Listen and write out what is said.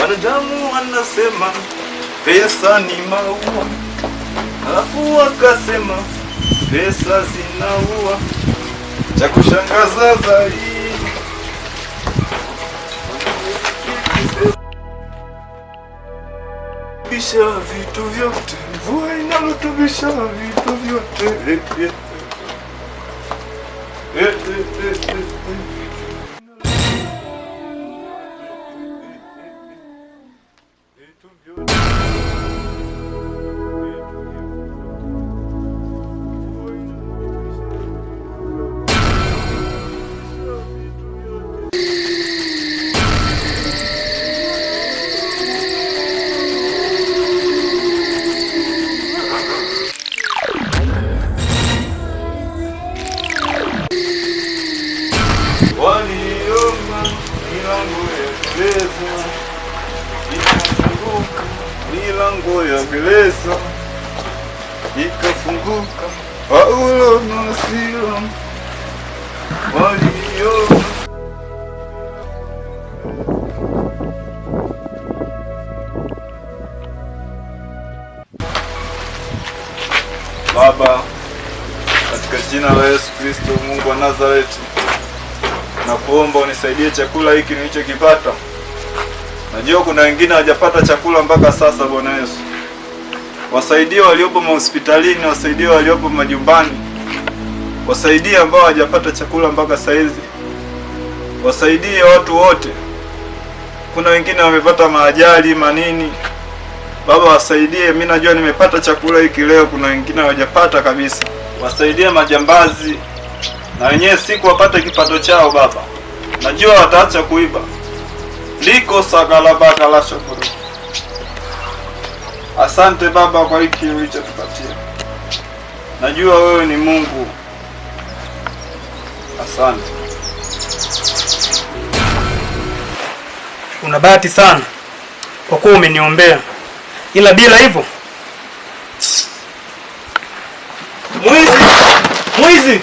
Wanadamu wanasema pesa ni maua, alafu wakasema pesa zinaua. Cha kushangaza zaidi, bisha vitu vyote, mvua inarutubisha vitu vyote. Eh, eh. Eh, eh, eh, eh, eh. Vitu vyote. Waliomba milango ya gereza ikafunguka, milango ya gereza ikafunguka. Paulo na Sila waliomba. Baba, katika jina la Yesu Kristo, Mungu wa Nazareti, nakuomba unisaidie chakula hiki nilichokipata. Najua kuna wengine hawajapata chakula mpaka sasa. Bwana Yesu, wasaidie waliopo mahospitalini, wasaidie waliopo majumbani, wasaidie ambao hawajapata chakula mpaka saizi, wasaidie watu wote. Kuna wengine wamepata maajali manini. Baba, wasaidie. Mi najua nimepata chakula hiki leo, kuna wengine hawajapata kabisa. Wasaidie majambazi na wenyewe siku wapate kipato chao. Baba, najua wataacha kuiba. Liko sagalabaka la shukuru. Asante Baba kwa hiki ulichotupatia. Najua wewe ni Mungu. Asante. Una bahati sana kwa kuwa umeniombea, ila bila hivyo. Mwizi! Mwizi!